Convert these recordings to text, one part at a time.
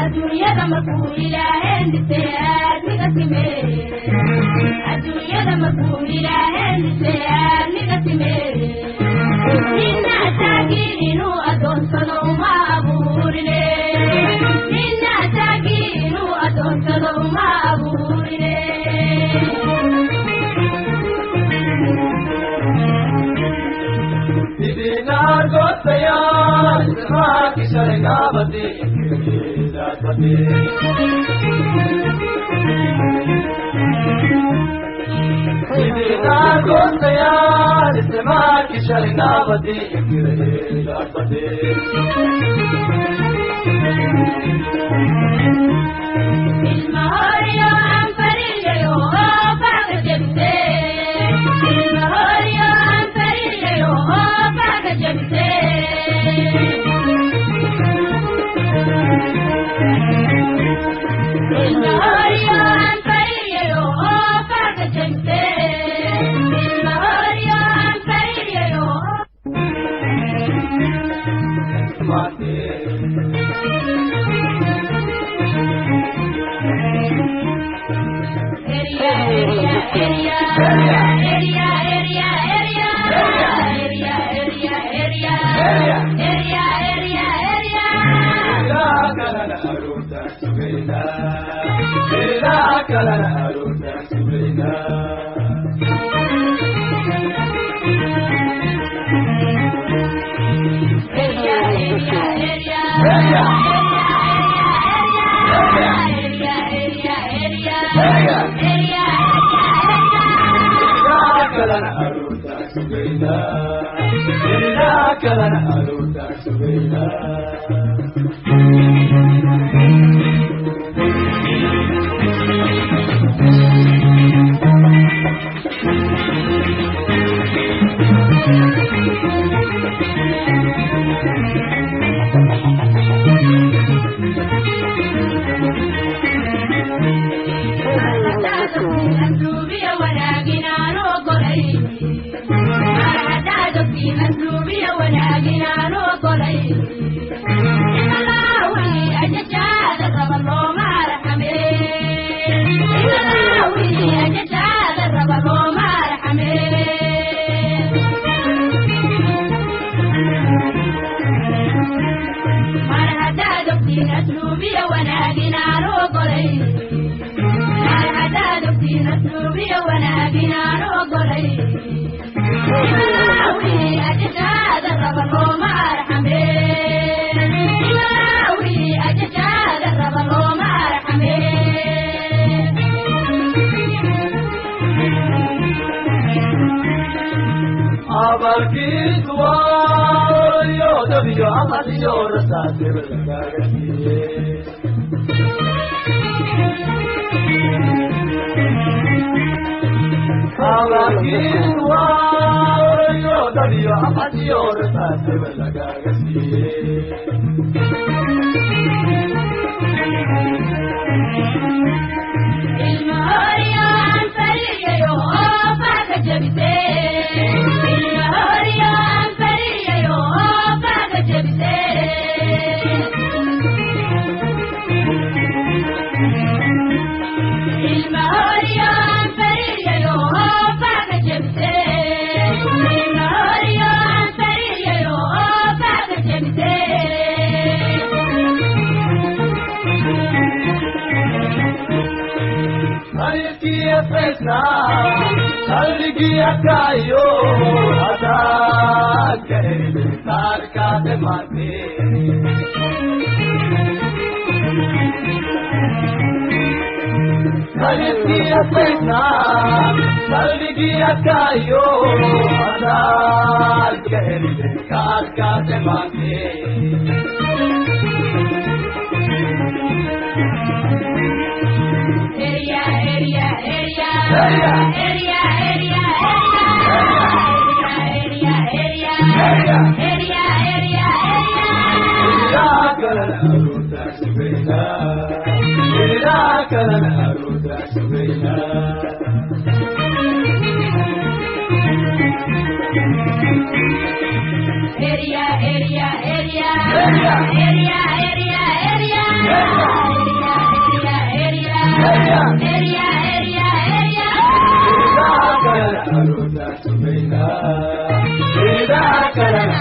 Adduunyada markuu Ilaaheen dhisay aadmiga simee, adduunyada markuu Ilaaheen dhisay aadmiga simee, nina asaagii inuu adoonsado uma abuurine, nina asaagii inuu adoonsado uma abuurine. Ilma horiyo aan fariyayo oo faaka jebisee, ilma horiyo aan fariyayo oo faaka jebisee. Ilma horiyo aan fariyayo oo faaka jebisee, ilma horiyo aan fariyayo. Area, area, area, area, area, area, area, area, area, area, area, area. Area, area, area, area, area, area, area, asluubiya wanaaginaanu ogolay, asluubiya wanaaginaanu ogolay, imalaawi ajajaada raba looma arxame, imalaawi ajajaada raba looma arxame. Mar haddaad ogtiin asluubiya wanaaginaanu ogolay, mar haddaad ogtiin asluubiya wanaaginaanu ogolay, imalaawi ajajaada raba looma arxame, imalaawi ajajaada raba looma arxame. Abalkiis waayo dabiyo amadiyo rasaasebelkaagasiiye. Abalkiis waayo dabiyo amadiyo rasaasebelkaagasiiye. Ilma horiyo aan fariyayo oo faaka jebisee, ilma horiyo aan fariyayo oo faaka jebisee, ilma horiyo aan fariyayo oo faaka jebisee, ilma horiyo aan fariyayo oo faaka jebisee. Qalbigii faysna qalbigii adkaayo hadaad ka eride taarkaate maante. Qalbigii faysna qalbigii adkaayo hadaad ka eride taarkaate maante. Area, area, area, area, area, area, area, area, area, area. Ilaa kalena aroortaa sugaynaa, ilaa kalena aroortaa sugaynaa. Area, area, area, Erya, erya, erya. Erya, erya, erya. Erya, erya, erya. Aroorta sugaynaa.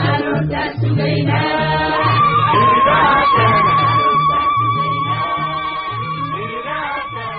Aroorta sugaynaa.